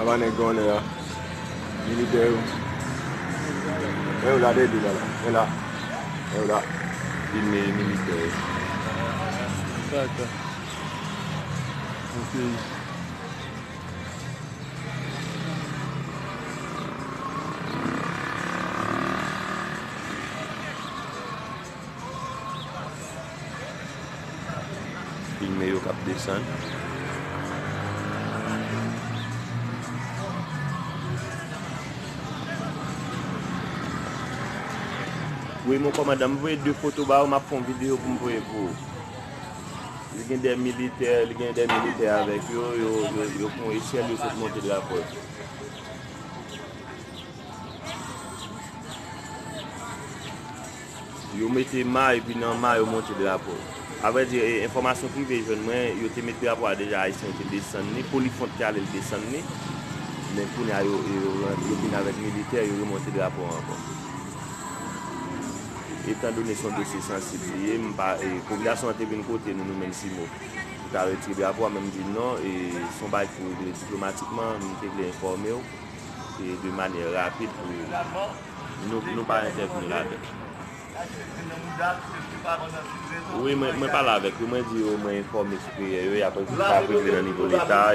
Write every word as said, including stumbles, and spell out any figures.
Van nèg gonnè a. Militè yo. E yo la dèyè la. E la. E yo la. Filme militè yo. Sa, sa. Ok. Filme yo k ap desann. Wi, mon kòmandan, m voye de foto ba ou, m ap fè yon videyo pou m voye pou ou. Li gen de militè, li gen de militè avèk yo, yo, yo, yo pran echèl, yo sot monte drapo. Yo mete ma, epi nan ma, yo monte drapo. Avrèdi, e, enfòmasyon prive jwenn mwen, yo te met drapo a deja, Ayisyen yo te desann li, Polifront te ale l desann li. Men kounye a, yo, yo, yo vin avèk militè, yo remonte drapo a ankò. Etandone se yon dosye sansib li ye, m pa, e, popilasyon an te vin kote nou, nou menm simo, pou ta retire drapo a, men m di non, e, se yon bagay ki pou regle diplomatikman, m te vle enfòme w, e, de manyè rapid pou nou, nou pa entèvni ladan. Wi, mwen, mwen pale avèk yo, mwen di yo, mwen enfòme siperyè yo, y ap, y ap regle nan nivo leta,